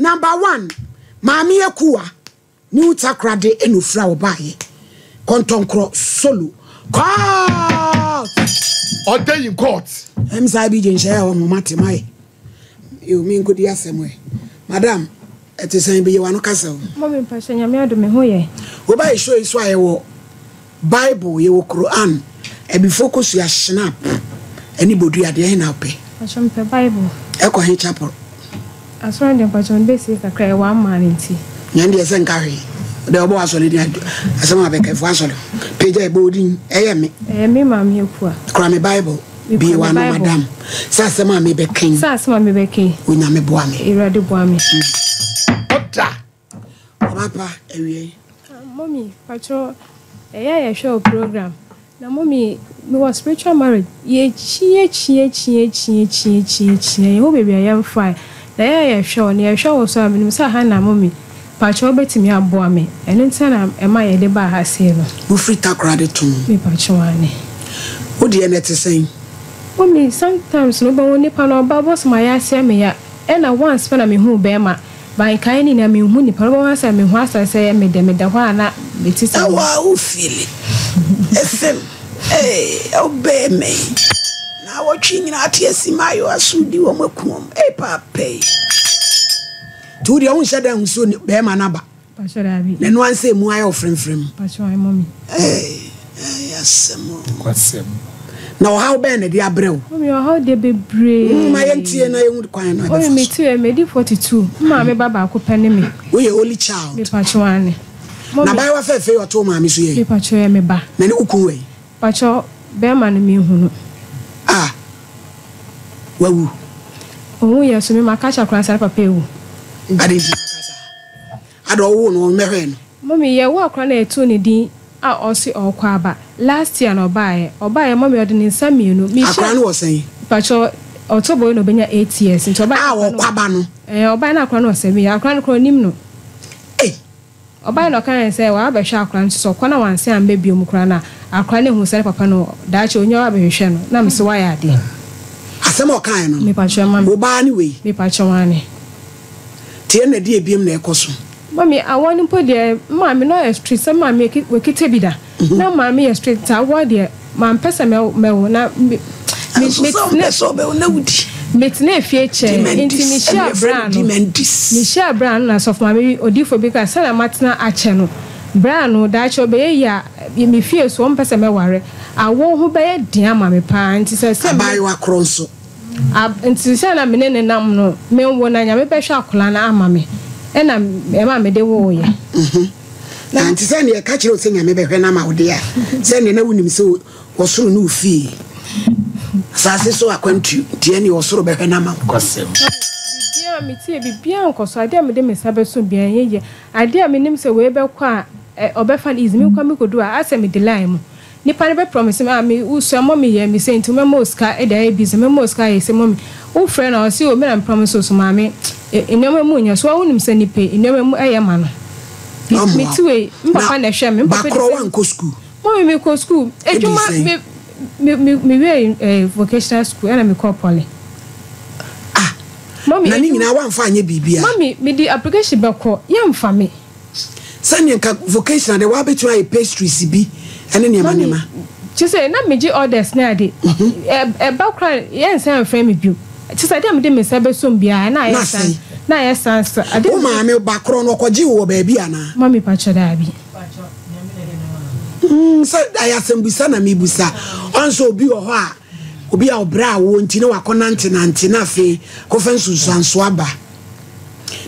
Number one, Maame Akua, New Takoradi ɛna ofiri a ɔbaayɛ. Kɔntɔnkorɔ solo. Court! Ɔda in court. Ɛm saa bi gye nhyɛ a wɔn mate mayɛ. Yo, me nkɔdi asɛm ɛ. Madam, ɛte sɛn beye w'ano kasa o. Mummy mpakyɛ Nyame adom me ho yɛ. Woba yɛ show yi so a yɛwɔ Bible, yɛwɔ Quran, abifo kosua schnapp ɛne bodua deɛ ɛhe na wopɛ? Mpakyɛ mepɛ Bible. Ɛkɔ he chapel? Asɔre deɛ mpakyɛ mede bɛsie kakra ɛyɛ one man nti. Nyɛ deɛ sɛ nka hwee. Wode wobɔ w'asɔre din asɛm a bɛka ɛfo asɔre ho. Pagya ɛbɔ wo din ɛyɛ me. Ɛyɛ me maame Akua. Kura me Bible. Bue w'ano madam. Sɛ asɛm a mebɛka yi. Sɛ asɛm a mebɛka yi. Onyame boa me. Awurade boa me. Ɔda. Ɔba pa awiei. Mommy patrɔ ɛyɛ a yɛhwɛ wo program na mommy me wɔ spiritual marriage yɛ kyia kyia kyia kyia kyia kyia kyia yɛhu baabi a yɛmfae na ɛyɛ a yɛhwɛ wo na yɛhwɛ wo so a menim sɛ ha na mommy patrɔ wobɛtumi aboa me ɛno nti na ɛma yɛde baa ha sei no. Wofiri Takoradi too. Me patrɔ aane. Wo deɛ no ɛte sɛn? Mommy sometimes no wobɛhu nipa no ɔba wobɛhu sɛ mayɛ aseɛ meya ɛna once pɛ na mehuu bɛɛma But nkae ne nyinaa menhu nipa no wobɛhu asɛ mehu asɛ sɛ ɛyɛ me dɛ meda hɔ a na mete sɛ. Ɛwɔ a wo feeli efem ee ɔbɛɛ me naawɔtwe nyinaa ate asi mayo aso di wɔn aku wɔn ee paapa yi nti wo deɛ wo nhyɛ da nhu sɛ bɛɛma no aba. Pacho daabi. Na ɛno ara sɛ emu ayɛ wo fremfrem. Pacho ae mummy. Eei ɛyɛ asɛm o. Nokwasɛm. Na ɔhaw bɛn na ɛde abrɛ wo? Mummy ɔhaw deɛ bebree. Mm ma yɛntie na yɛnhu kwan no a Mummy ɛbɛfa me so. ti ɛ madi 42 me maame ba baako pɛ ne me. Woyɛ only child? Me pacho aane. Na Mummy. abaayewa fɛɛfɛ yi ɔte wo maame so yɛ Me yi? pacho ɛyɛ me ba. Na ne wo kun wɔ he? Pacho bɛɛma no menhu no. Ah wawu? Ɔnwu yɛ so me maka akyerɛ akwadaa no sɛ ne papa awu. Adɛn nti na waka saa? Ada ɔwoo no ɔmmɛhwɛɛ no? Mummy yɛ woo akwadaa no a yɛtoo ne din a ɔse ɔɔkɔ aba last year na ɔbaeɛ ɔbaeɛ mummy ɔde ne nsa mienu me hyia Akwadaa no wɔ sɛn? Mpakyɛw October wei na ɔbɛnya 8 years nti ɔbaeɛ A na akwadaa no ɔɔkɔ aba no? Ɛɛ ɔbaeɛ na akwadaa no wɔ 7 years akwadaa no koraa ɔnim no. Ei! Ɔbae na ɔkae sɛ wabɛhwɛ akora no nso sɛ ɔkɔ na wansan amba biom koraa no a, akora no ahu sɛ ne papa no daakye onya wabɛhwehwɛ no. Na mese wayɛ adeɛ. Asɛm a ɔkaeɛ no no, Mepakyɛw mami. wo ba ne wei? Mepakyɛw aane. Nti ɛna ɛdeɛ biom na ɛkɔ so? Mami, awɔ no mpo deɛ maame no ɔyɛ strict sɛ maame wakita bi da. Na maame yɛ strict nti awoɔ deɛ mampɛ sɛ mɛwo na me me Nso sɛ wompɛ sɛ wobɛwo na wodi. Metenaa fie kyɛɛ nti mehyiaa bra no mehyiaa bra no na sɔfo maame bi odiyifoɔ bi kaa sɛnea matena akyɛ no bra no daakye ɔbɛyɛ yie a me fie so wɔmpɛ sɛ mɛware awoɔ ho bɛyɛ den ama me paa nti sɛ sɛ me Abaayewa korɔ nso. Ab nti sɛ na me ne no nam no menwo na Nyame bɛhwɛ akwadaa no ama me ɛna ɛma mede wooyɛ. Na nti sɛ neɛ ɛka kyerɛ wo sɛ Nyame bɛhwɛ no ama wo deɛ a, sɛ neɛ na wonim sɛ ɔsoro ne wo fie, asase so akwantu, nti ɛneɛ ɔsoro bɛhwɛ no ama wo. Nokwasɛm. Biribiara metie, biribiara nkɔ so, adeɛ a mede me nsa bɛso biara ɛnyɛ yie, adeɛ a menim sɛ wei bɛkɔ a ɔbɛfa no easy, menkɔ mekɔdu a asɛ medi line mu, Nipa no bɛ promise me ah me wo sua mummy yɛ me sei nti mɛma wo sika de ayɛ business mɛma wo sika ayɛ sei mummy wo frɛ no a ɔse oh me na me promise wo so maame nneɛma mu nyɛ so wa wo nim sɛ nipa yi nneɛma mu ɛyɛ ma no me ti wei me papa na ɛhwɛ me me papa de Bakorɔ sɛ wankɔ school. Mummy me kɔ school Ɛdi adwuma sɛn? me me me me wie eh, vocational school ɛna me kɔ poly. Ah Mummy na ne adwuma nyinaa wamfa anyɛ biribiara. Mummy me de application bɛkɔ yɛnfa me. Sɛdeɛ nka vocational deɛ wabɛtumi ayɛ pastries bi ne nneɛma Mummy, nneɛma. kyerɛ sɛ na megye orders ne ade. Ɛba koraa yɛnsan mfrɛ me bio. Kyerɛ sɛ ade a mede me nsa bɛsom biara na ayɛ san, na ayɛ san sa. Ade Wo maame ba korɔ no ɔkɔgyee wo wɔ baabi anaa? Mummy pakyɛ daabi. Mm, sɛ ayɛ asɛmbusa na mebusa. Ɔn sɛ obi wɔ hɔ a, obi a ɔbrɛ a wɔ nti na wakɔ nante nante na afei kɔfa nsunsuanso aba.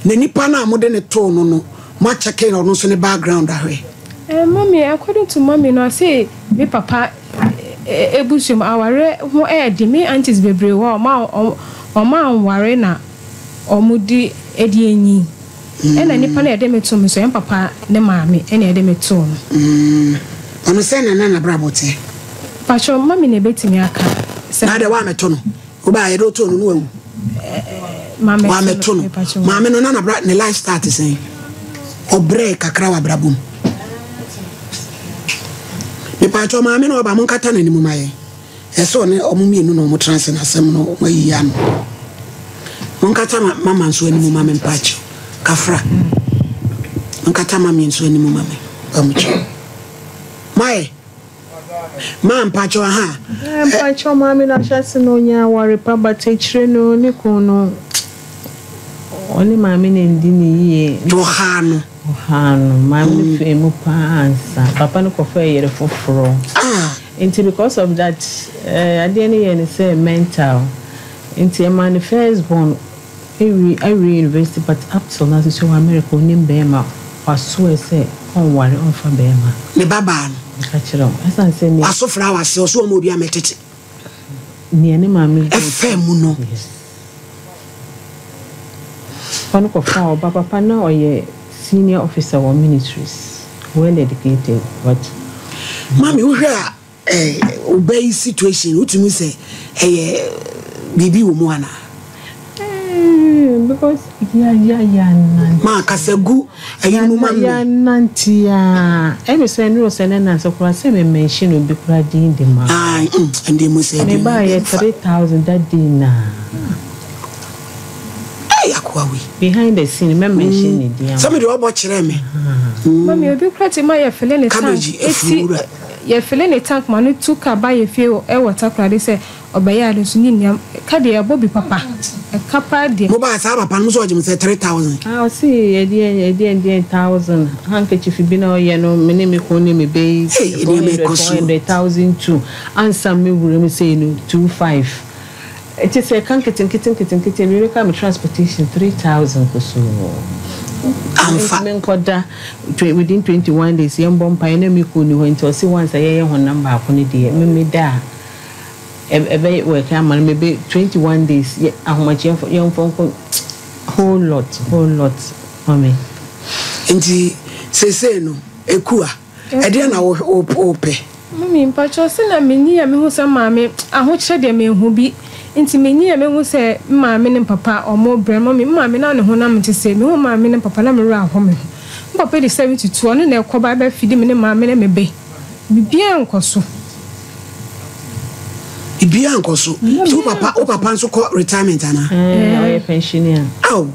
Na nipa no a mode no too no no, moakyɛke ɔno nso ne background ahwɛ? Eh mummy, according to mummy no ɔse me papa abusua mu awareɛ ho ɛɛden, me aunties bebree wɔ hɔ a ɔmo anware na ɔmo de ɛde anyin, ɛna nipa no a yɛde me too me so ɛyɛ me papa ne maame ɛna yɛde me too no. Mm, ɔno sɛn na na n'abrabɔ teɛ? Pakyɛw, mummy na ɛbɛtumi aka sɛ. Na adɛn woammɛto no? Wobaa yɛde wo too no na wawu. Wamɛto no. Maame no na nabra ne life start sɛn? Ɔbrɛɛ kakra wɔ abrabɔ mu. Mepaakyɛw maame no ɔba monkata n'anim ma yɛn. Ɛsɛ ɔne ɔmo mmienu na ɔmo tena ase na asɛm no ɔmo ayiyi ano. Monkata mama nso anim ma me mpaakyɛw. Kafra. Nkata ma me nso anim ma me. Pamukyɛw. Moayɛ? Maa mpakyɛw aha. Eh mpakyɛw maame no ahyɛse no ɔnya aware pa but akyire no ne kun no ɔne maame no andi no yie. Nti ɔhaa no. Ɔhaa no maame no fii mu paa ansa papa no kɔfaa yere foforɔ Ah. nti because of that eh adeɛ no yɛɛ no sɛ mental nti ɛmaa ne first born Awie awie university but up till now sisi ɔwɔ America onim bɛɛma wasoɛ sɛ ɔnware ɔnfa bɛɛma. Ne ba baa no. Meka kyerɛ wo ɛsan sɛ nea. Waso flower ase ɔso ɔma obi amɛtete. Nea ne maame go Ɛfɛ mu no. Yes. Papa no kɔ faa ɔba papa na ɔyɛ senior officer wɔ ministries well educated but. Mami wohwɛ a Eh wo ba yi situation wotumi hu sɛ ɛyɛ biribi wɔ mu anaa? Eh because ya ya ya nante. Ma kasa gu ayi no mu ma me. Ya nante aa ɛmi sɛ ɛnuro sɛ ne nante koraa sɛ me mention obi koraa din de ma. Ae mm ɛnde mu sɛ Me ba yɛ 3000 that day naa. Ei akoa wei. Behind the scene mɛ mention ne din ama. Sɛ me deɛ ɔbɔ kyerɛɛ me. Mami obi koraa tumi ma yɛ fele ne tank Cabbage eti afuru wura. yɛ fele ne tank ma no tu car ba yɛ fie wɔ Takoradi sɛ ɔbɛyɛ ade nso ne nua ɛka deɛ ɛbɔ bi papa ɛka paa deɛ. Mo baa saa papa no mo sɛ ɔgye mo sɛ 3000. Ah ɔse ɛdeɛn ɛdeɛn ɛdeɛn thousand handkerchief bi na ɔyɛ no me ne me kunu ne me ba yi Ei four nneɛma hundred ɛkɔ four so. hundred 1002 ansa me wura mu sei no 25. Ɛte sɛ ɛka nketenkete nketenkete bi bɛka me transportation 3000 kusuu. Amfa. Mentumi nkɔda within 21 days yɛmbɔ mpaeɛ na me kunu nni hɔ nti ɔse once a yɛyɛ honam baako no deɛ me meda a ɛbɛ work ama no mebe 21 days yɛ ahomakye yɛmfa nkɔ whole lot whole lot mami. Nti seesei no Ekua Ɛdeɛn na wo wopɛ? Mummy mpakyɛw sɛ na menyi a mehu sɛ maame ahokyerɛ deɛ menhu bi nti menyi a mehu sɛ me maame ne papa ɔmo brɛ mummy me maame na ne honam nte sɛ mehu maame ne papa na me werɛ aho me ho me papa di 72 ɔno na ɛkɔ ba bɛ fidi me ne maame ne me bɛ bibiaa nkɔ so. Bibiaa nkɔ so nti wo papa wo papa nso kɔ retirement anaa? Ɛɛ ɔyɛ pensioner. Aw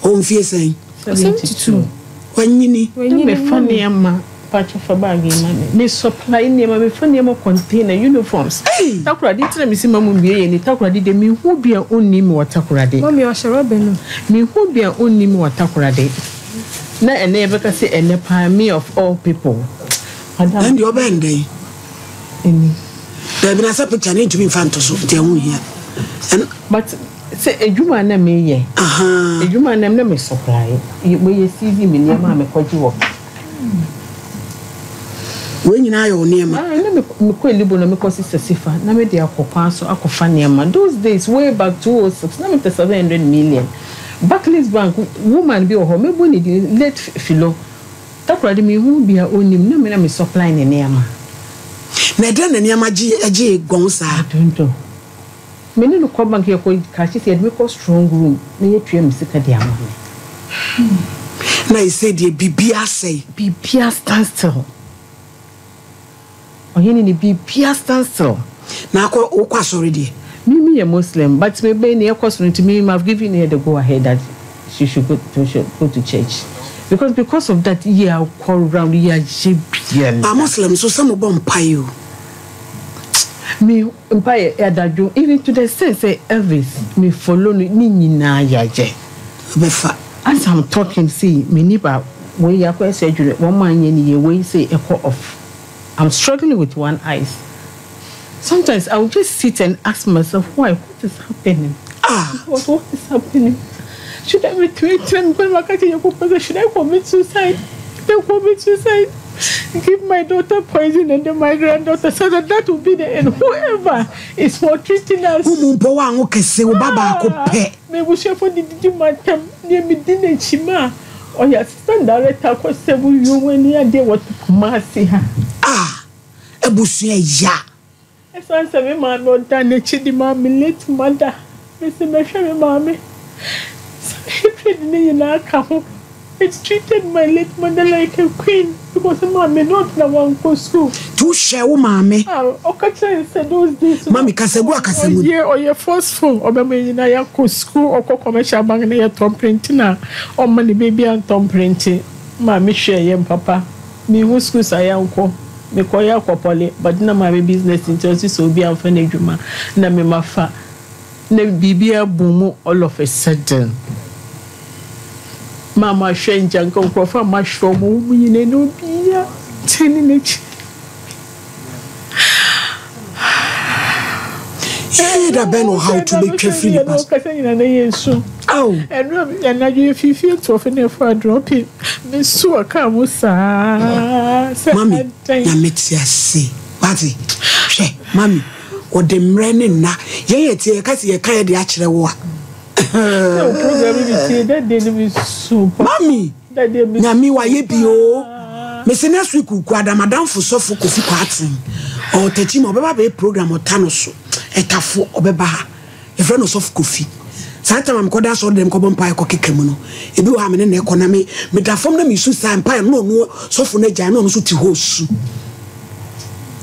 ɔwɔ mfie sɛn? 72. Wanyini. Na me fa nneɛma mpakyɛ fa bag yi ma me me supply nneɛma me fa nneɛma container uniforms takoradi nti na me si ma mo mbie yɛ ni takoradi de me hu bi a onni me wɔ takoradi Mummy ɔhyɛ rɔba no. Me hu bi a onni me wɔ takoradi na ɛnɛ yɛ bɛka sɛ ɛnɛ paa me of all people madam. Ɛnde ɔbɛn dɛn? Ɛni. Dabi na sɛ picture no ntumi nfa nto so nti ɛho nhia. But Sɛ edwuma a nna mereyɛ, edwuma a nna na me supply, wei yɛ season me nneɛma a mekɔgye wɔ. Wei nyinaa yɛ wo nneɛma? Ae, na mekɔ Elibo na mekɔ sesa sifa na mede akɔ kwan so akɔfa nneɛma. Those days, way back 206, na mepɛ 700 million. Barclays Bank, woman bi wɔ hɔ, mɛbɔ ne din, late Philo. Takoradi menhu obi a ɔnnim, na me na me supply ne nneɛma. Na ɛdɛn na nneɛma gye gyee gɔn saa? I don't know. Me ne no kɔ bank yɛkɔ cash sɛ yɛde me kɔ strong room na yɛtua me sika de ama me. Na ɛsei deɛ biribiara asɛe. Biribiara stand still. Ɔhene ni biribiara stand still. Na akɔ wokɔ asɔre deɛ. Me me yɛ Muslim but me bɛn nea ɛkɔ so no nti me I've given her the go ahead that she should go to should go to church because because of that yɛ akɔ round yɛ ayɛ biara. Ba Muslim nso sɛ mo bɔ mpaeɛ o. Me mpaeɛ adadwo even to the extent sɛ Elvis me follow no ne nyinaa yayɛ. Ɔbɛfa. As I'm talking sei m'ani ba wei yɛakɔyɛ surgery wɔn anyɛ no yie wei sei ɛkɔ off I'm struggling with one eyes sometimes I will just sit and ask myself why what is happening Ah. God what is happening should I metumi tena me kwan maka kyerɛ Nyankopɔn sɛ should I commit suicide should I commit suicide give my daughter poison and then my granddaughter so that that will be the end whoever is maltreating us. Wo mu mpo woanwo kɛse, wo ba baako pɛ. M'abusuafo de didi m'atɛm, nea midi n'akyi ma ɔyɛ assistant director akɔ sɛ wo yom ne adeɛ wɔ Kumasi ha. Ah, abusua ya. Ɛsiane sɛ me maame ɔdan n'akyi de maa me late mother, mese mɛhwɛ me maame. Saa hatred no nyinaa ka ho. I treated my late mother like a queen. Because maame no na wankɔ school. Nti wo hwɛ wo maame. Ah ɔka kyerɛ yɛn sɛ those days no. Mami kasa gu akasa mu. Ɔyɛ ɔyɛ forceful ɔbɛma yɛn nyinaa yɛakɔ school ɔkɔ commercial bank na yɛtɔ mprente na ɔmma ne ba biara ntɔ mprente. Maame hwɛɛ yɛn papa. Menhu schools a yɛnkɔ. Mekɔ yɛ kɔpɔle but na maame business nti ɔse sɛ obi amfa no adwuma na me mafa. Na biribiara bu mu all of a sudden. Ma mahwɛ ngya nka nkurɔfoɔ a mahwɛ wɔn wɔn nyinaa na obiara tɛne n'akyi. Yee da bɛn na ɔhaw to bɛtwa firi nipa so. Kasa nyinaa na yɛ su. Ao. Ɛno anadwo yɛ fiifie ntoɔfo na ɛfo adrɔpe. Me su wɔ kaa mu saa sɛ Mami, nyame te ase. Wate? Hwɛ, mami. Ɔde mmerɛ ne nna. Yɛn yɛ tie yɛka sɛ yɛka yɛ de akyerɛ wo a. Sɛ wo program yi me tie dɛ deɛ no me su pa. Mami nyame wayɛ bi oo. Mese next week Wukuada madamfo sɔfo Kofi Kwarteng ɔwɔ Techiman ɔbɛba abɛyɛ program ɔta no so ɛtafo ɔbɛba ha yɛfrɛ no sɔfo Kofi. Saa time a mekɔda asɔre dɛm kɔbɔ mpaeɛ kɔ keka mu no ebi wɔ hɔ a me ne na ɛkɔ na me meda fam na mesu saa mpaeɛ no na ɔno sɔfo no agyae na ɔno nso te hɔ su.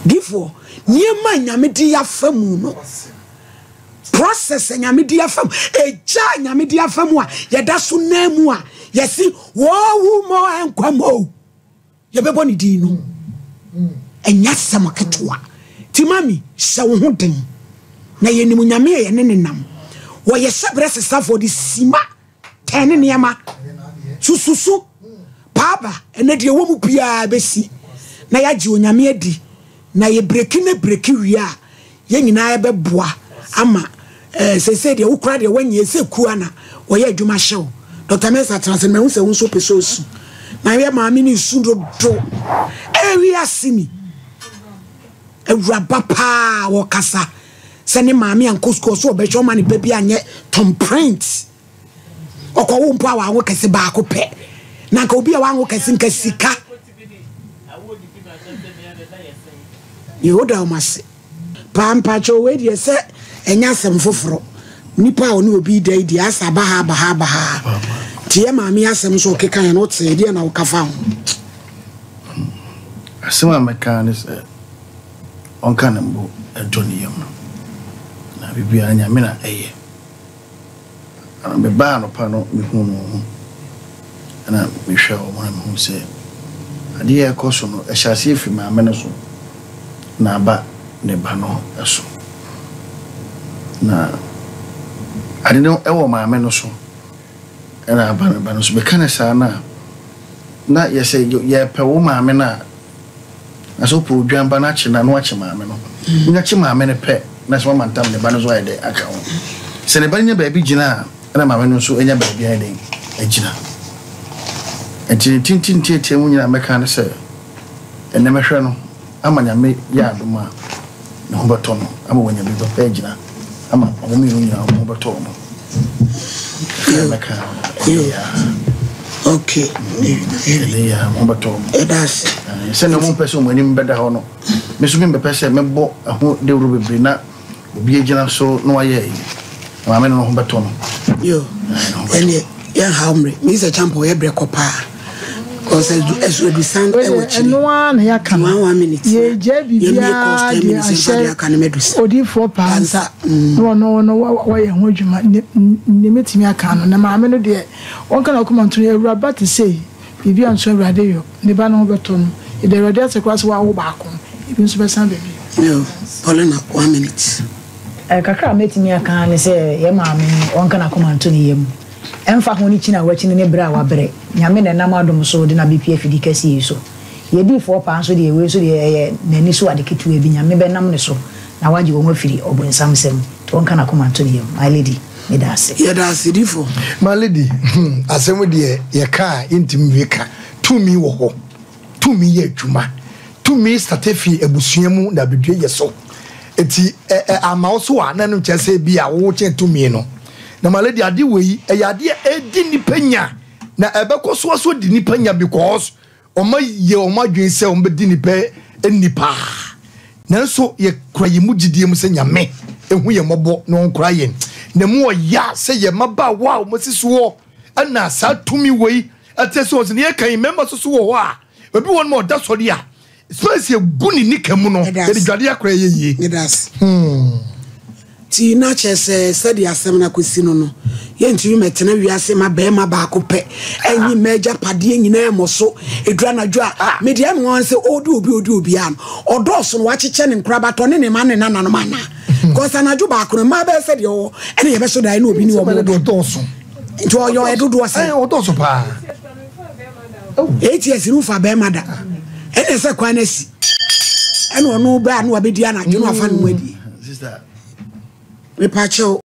Difoɔ. Nneɛma a Nyame de afa mu no, process a Nyame de afa mu, egya a Nyame de afa mu a yɛda so nan mu a yɛsi wɔwu mɔ nkwa mu o, yɛbɛbɔ ne din no. Ɛnyɛ asɛm ketewa. Ti mami, hyɛ wo ho den. Na yɛnim Nyame a yɛne ne nam. Wɔyɛ hyɛbrɛ sesafoɔ de sima Tɛn ne nneɛma. Susu so. Paaba, ɛnɛ deɛ ɛwɔ mu biara bɛsi na yɛagye Onyame adi. Na yɛ breki ne breki wie a, yɛn nyinaa yɛbɛboa ama eh, seesei deɛ wo koraa deɛ woanyɛ sɛ kuo a na wɔyɛ adwuma hyɛ wo. Dr. Mensah tena ase no mahu sɛ wo nso wopɛ sɛ osu. Na yɛ maame no resu dodo. Eh, wiase ni. Awuraba paa wɔkasa. Sɛ ne maame ankɔ sukuu ɔso ɔbɛhwɛ ɔma ne ba bi anyɛ tom print. Ɔkɔwo mpo a wanwo kɛse baako pɛ. Na nka obi a wanwo kɛse nka sika. Yehoda wɔn ase. Paa mpakyɛw wei deɛ sɛ ɛnyɛ asɛm foforɔ. Nipa a ɔne obi da yi deɛ asɛ aba ha aba ha aba ha. Nti yɛ maame asɛm nso ɔkeka yɛn no wote ɛdeɛ na woka fa ho. Asɛm a mɛka ne sɛ ɔnka ne mbo ntɔ ne yam na biribiara Nyame na ɛyɛ. Na mebaa anɔpa no mehuu no ho na mehwɛɛ wɔn na mehuu sɛ adeɛ a ɛrekɔ so no ɛhyɛ aseɛ firi maame no so na aba ne ba no so. Na ade no ɛwɔ maame no so ɛna aba ne ba no so. Meka no saa no a na yɛsɛ yɛpɛ wo maame no a Na sɛ wopɛ odwan ba no akye no a, na wakye maame no. Wonya kye maame no pɛ, na sɛ wamantam ne ba no nso ayɛ dɛn aka ho. Sɛ ne ba no nya baabi gyina a, ɛna maame no nso anya baabi ayɛ dɛn agyina. Nti ne tintin ntiatia mu nyinaa mɛka ne sɛ, ɛnnɛ mɛhwɛ no ama Nyame yɛ adom a, ne ho bɛtɔ no ama wanya baabi papa agyina ama wɔn mmienu nyinaa wɔn ho bɛtɔ wɔn. Kakra mɛka ɛnɛ yɛ a. Okay. Ɛnɛ yɛ a wɔn ho bɛtɔ wɔn. Ɛda ase. Sɛnea wɔn mpɛ sɛ wɔn anim bɛda hɔ no, me nso mempɛpɛ sɛ mɛbɔ ɛho dawuro bebree na obi agyina so na wayɛ ayi. Maame no no ho bɛtɔ no. Yo, ɛneɛ yɛnhaw mmere. Meyi sɛ champ ɔyɛ brɛ kɔ paa. Cause ɛso adusan ɛwɔ kyire. Ɛno ara na yɛaka no. One one minute. Yɛgyae Yɛmmie calls biribiara ten de minutes yɛmfa ahyɛ deɛ aka no mɛdusa. odiyifoɔ paa nsa Pansa. na ɔno no wayɛ ho adwuma. Ne ne mɛtumi aka no. Na maame no deɛ ɔnka n'akoma nto no. Awuraba te sei, biribi anso Awurade yɔ. Ne ba no ho bɛtɔ no. Yɛda Awurade ase koraa sɛ wawo baako. Ebi nso bɛsan aba bio. Yo, Paulina one minute. Kakra a mɛtumi aka ara ne sɛ yɛn maame no ɔnka n'akoma nto ne yam. Ɛmfa ho ne kyin a wakyini ne brɛ a wabrɛ, Nyame na ɛnam adom so de no abɛpue afidi kɛseɛ yi so. Yɛn diifoɔ paa nso deɛ wei nso deɛ ɛyɛ n'ani so ade ketewa bi, Nyame bɛnam ne so na wagye wɔn afiri ɔbonsam nsam. Nti ɔnka n'akoma nto ne yam. My lady, meda ase. Yɛda ase difoɔ. My lady, hmm, asɛm deɛ yɛka a yɛntumi nwie ka. Tumi wɔ hɔ. Tumi yɛ adwuma. Tumi starte fi abusua mu na abedue yɛ so. Eti ɛ ɛ ama wo so a na ɛno nkyerɛ sɛ ebi a wo kyɛn tumi no. Na my lady ade wei ɛyɛ ade a ɛdi nipa nya na ɛbɛkɔ so aso di nipa nya because wɔn ayɛ wɔn adwene sɛ wɔn bɛdi nipa nni paa. Nanso yɛ kura yɛn mu gyidie mu sɛ Nyame ehu yɛn mmɔbɔ na ɔnkora yɛn. Na mu ɔya sɛ yɛn mmabaawa a wɔn asi soɔ ɛna saa tumi wei ɛte sɛ wɔn sɛ ne yɛka yi mmarima soso wɔ hɔ a. Obi wɔ no ma ɔda sɔre a, space egu ne nika mu no, yɛde dwade akora yɛ yie. Medase. Nti na kyerɛ sɛ sɛdeɛ asɛm no akɔsi no no, yɛntumi mmɛtena wiase ma barima baako pɛ ɛnyi mma agyapadeɛ nyinaa mmɔ so. Ɛduru anadwo a, me deɛ ɛno ara sɛ ɔredi obi ɔredi obiara no, ɔdɔɔso no wakyekyɛ ne nkorabatɔ ne ne mma ne nananom anaa? Because anadwo baako no mmaa bɛyɛ sɛ deɛ ɔwɔ ɛna yɛbɛso daeɛ na obi ne wɔn da. Nti ɔyɛ ɔyɛ dodoɔ sɛn? Ɔdɔɔso paa. 8 years no fa bɛrima da. Ɛna sɛ kwan no asi. Ɛna ɔno bɛ a na wabɛdi anadwo na wafa ne ho adie. Mepa kyɛw.